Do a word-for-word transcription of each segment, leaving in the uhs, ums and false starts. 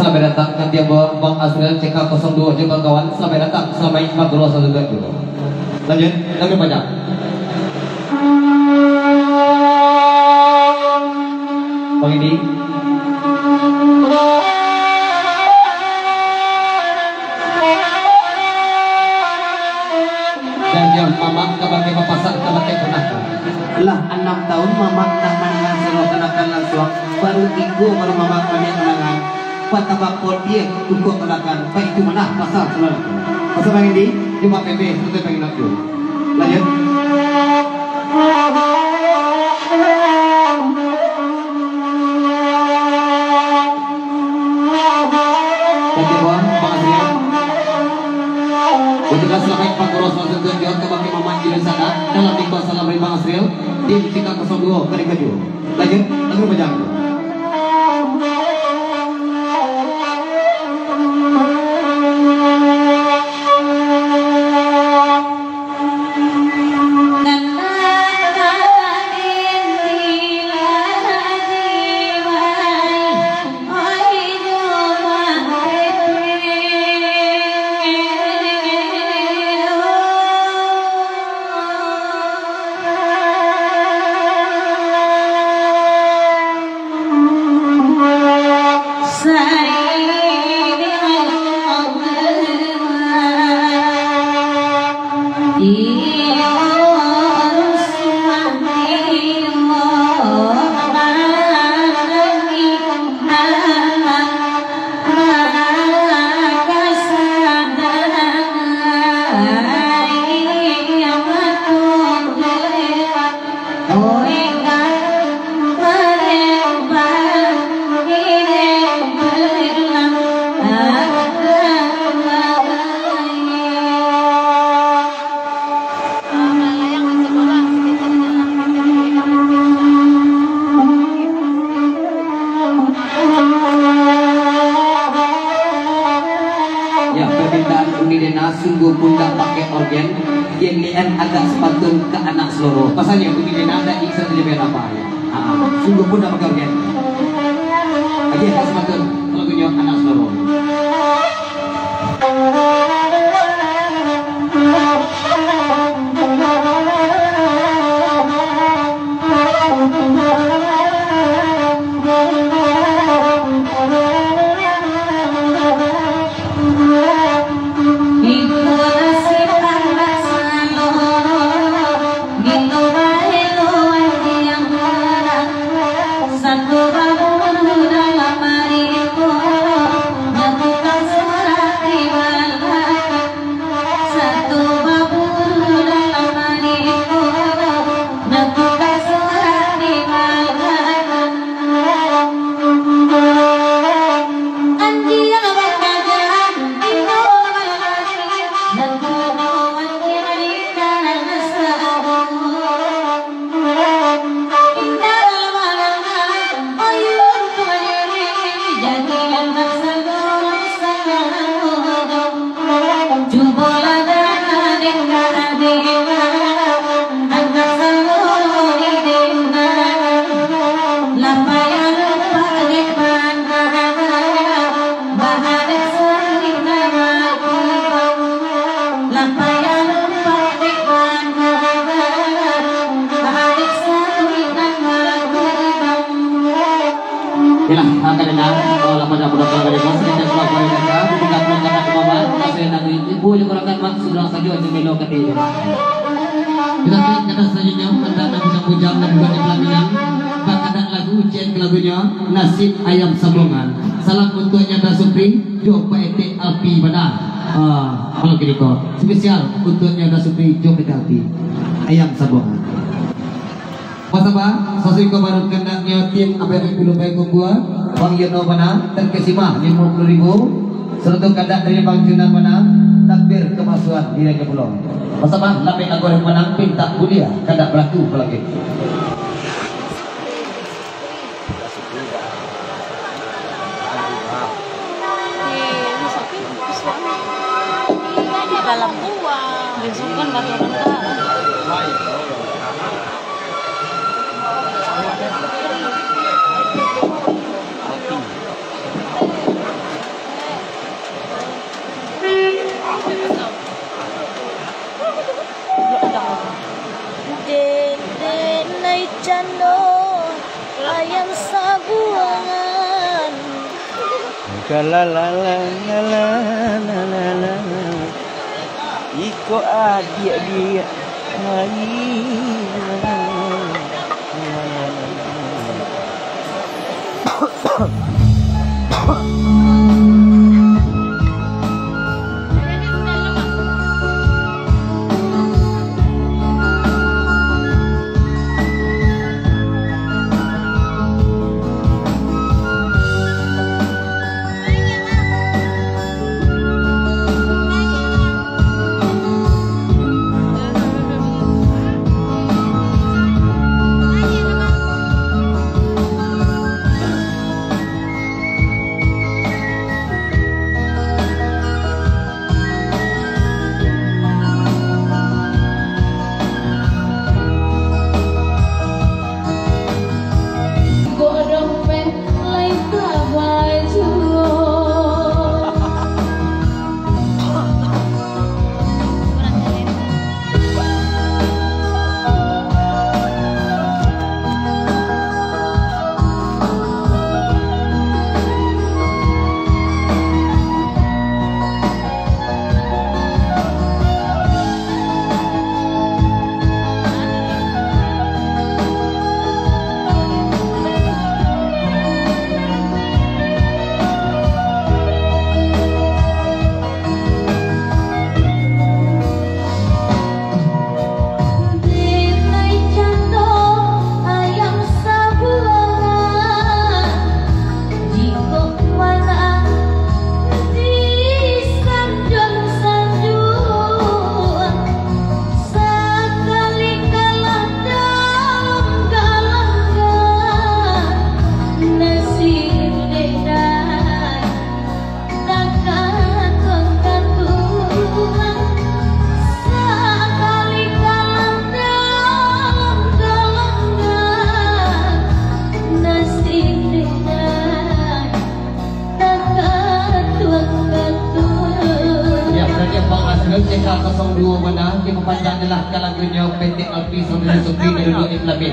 Salamaik datang ka tibo Bang Asriel C K kosong duo jo kawan-kawan. Salamaik datang, salamaik maturnuan sasuatu. Lanjut, lagu panjang. Bang Edi. Janjian mamak kabake papasan, kabake ponakan. Lah anam taun mamak ndak mandanga surau kanakan lansuang, baru iko baru mamak baliak mandanga. Patabak podiak tukok kanakan, baitu manah pasal surau. Pasal Bang Edi, Jumat P P, satu Bang Edi. Lanjut. Oke, Bang, makasih ya. Ucapkan selamat pangkuros masuk tujuan kabake Mamak Jiran Sada. Dalam lingkup salam dari Bang Asriel, di C K kosong duo, Kari Kaju. Lanjut, lagu panjang. Ya, permintaan Uni Dena sungguh pun dak pakai orgen, yang nian agak sepantun ka anak saloro. Pasalnyo Uni Dena dak iksan sajo main apa ya. Ah, sungguh pun dak pakai orgen. Oke, agak sepantun, lagunyo anak saloro. Iyolah, angkan indah, oh, lapan dah budak kalau dari bos, kita keluar dari data, buka keluar kata ke bawah, kasih yang tadi, ibu juga rakan mak, sudah saja aja melo ke dia. Kita naik ke atas saja, nyo, hendak nak bujang-bujang dan buat di pelaminan, bakadak lagu, cek lagunyo, Nasib Ayam Sabongan. Salam untuk Nyanda Supri, jo Pak Etek Alpi Bana. Ah, malam kini ko. Spesial untuk Nyanda Supri, jo Pak Etek Alpi. Ayam Sabongan. Muhasabah, sasuai ko baru kandak nyo tim A P M Puluh Baik Kumpua, Bang Yono Bana, terkesima limo puluh ribu, sarato kandak dari Bang Junan Bana, takbir kemasuan diri pulo. Muhasabah, lapeh lagu dari Bana, pintak buliah, kandak balaku balaki. Dalam. Besok kan batu rendah. Lalala, lalala, lalala. Iko adiak dia. Ai. Denai cando ayam sabuangan, jikok manah disanjuang-sanjuang, sakali kalah dalam galanggang, nasib dek dai. Takatuang-katuang, sakali kalah dalam galanggang, nasib dek dai takatuang-katuang. Ya, berarti Bang Asrul C K kosong dua bana, dipapanjang jelah ka lagunyo P T Alfi Sambil Sufi dari Dua Islami.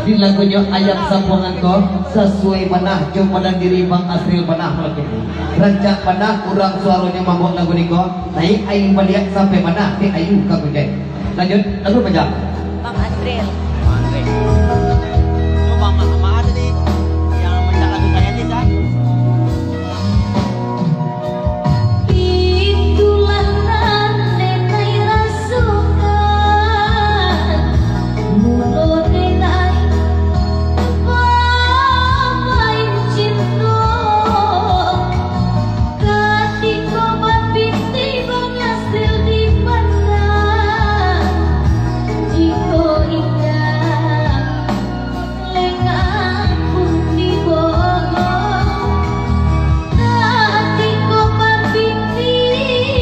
Di lagunyo Ayam Sabuangan ko, sasuai bana jo padan diri Bang Asril bana malam kini. Rancak bana urang suaronyo mambuek lagu niko, naik aia baliak sampai bana di aia ka Kutai. Lanjut, lagu panjang. Bang Asril. Bang Asril. Itu Bang Ahmad tadi yang minta lagu saya ni, kan? Itulah nan denai rasokan, mulo denai bamain cinto. Katiko bapiti Bang Asril dipandang, jiko indak Lengah pun dibogoh, tatiko papiti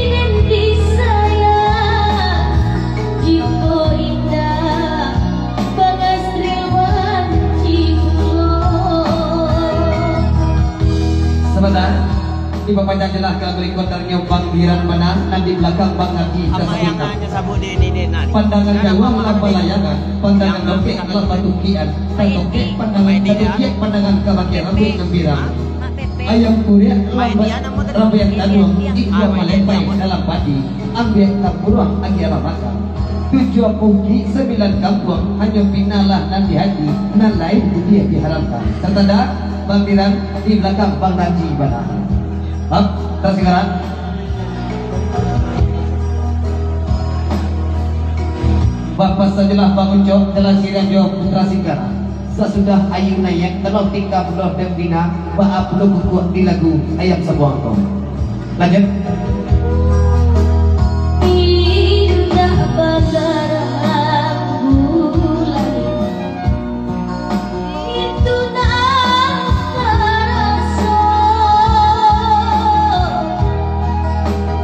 den disayang, jiko indak Bang Asril banci pulo. Sebentar. Dipapanjang jelah ka lagu iko, taruihnyo Bang Diran bana, nan di balakang Bang Narji. Pandangan jauah lah balayangan, pandangan dakek lah batukian, tatokek pandangan, tatukiak pandangan ka bagian rambuik nan pirang. Ayam kuriak lambat, rabaiak taduang, ikua malempai dalam padi, ambiak tampuruang agiah lah makan. Tujuah pungki sambilan kampuang, hanyo pina lah nan di hati, nan lain buliah diharapkan. Tatanda, Bang Diran, di balakang Bang Narji bana. Hap, Putra Singgaran. Bapasan jelah Bang Ucok, dalam siriah jo Putra Singgaran. Sasudah aia naiak, kalau tingga buloh den bina, baa pulo kukuak di lagu Ayam Sabuang ko. Lanjut. Indak bagarang bulan, itu nan taraso.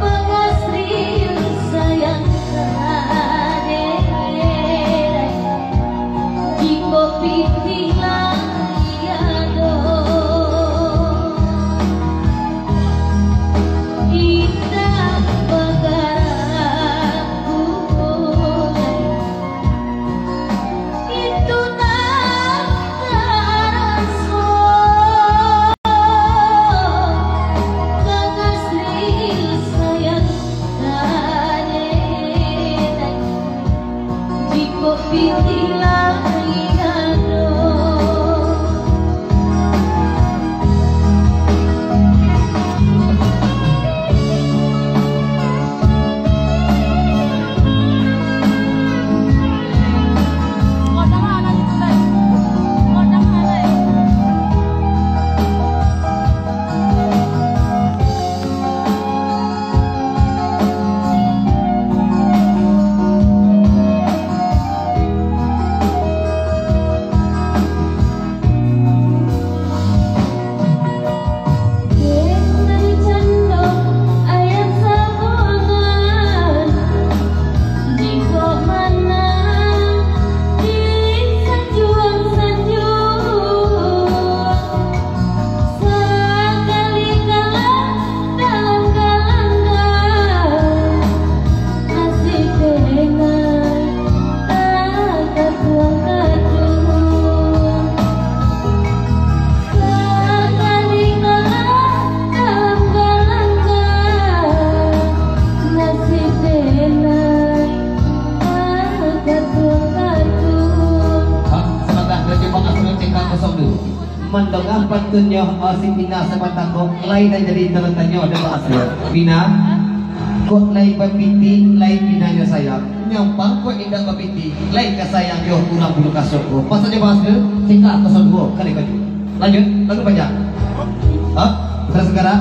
Bang Asril sayang ka den. Jiko pitih lai ado, indak Nyo, oh, si Pina sabanta ko, lai nan jadi intan tanyo, ado bahasa. Pina, kok lai bapiti, lai Pinanyo sayang. Nyampang kok indak bapiti, lai ka sayang jo urang Bulu Kasok ko. Pasanyo bahasa, tingkah kosong duo, kali kaju. Lanjut, lagu panjang. Ha? Putra Singkarak.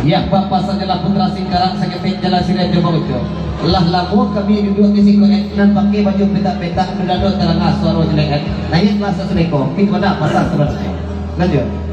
Ya, bapak sajolah Putra Singkarak, saketek jalan siriah jo bauco. Lah lamo kami duduak di siko, eh, nan pakai baju petak-petak, duduak tarangah suaro jelek, eh. Naiaklah sasudah ko, pi pada pasar sudah. Lanjut.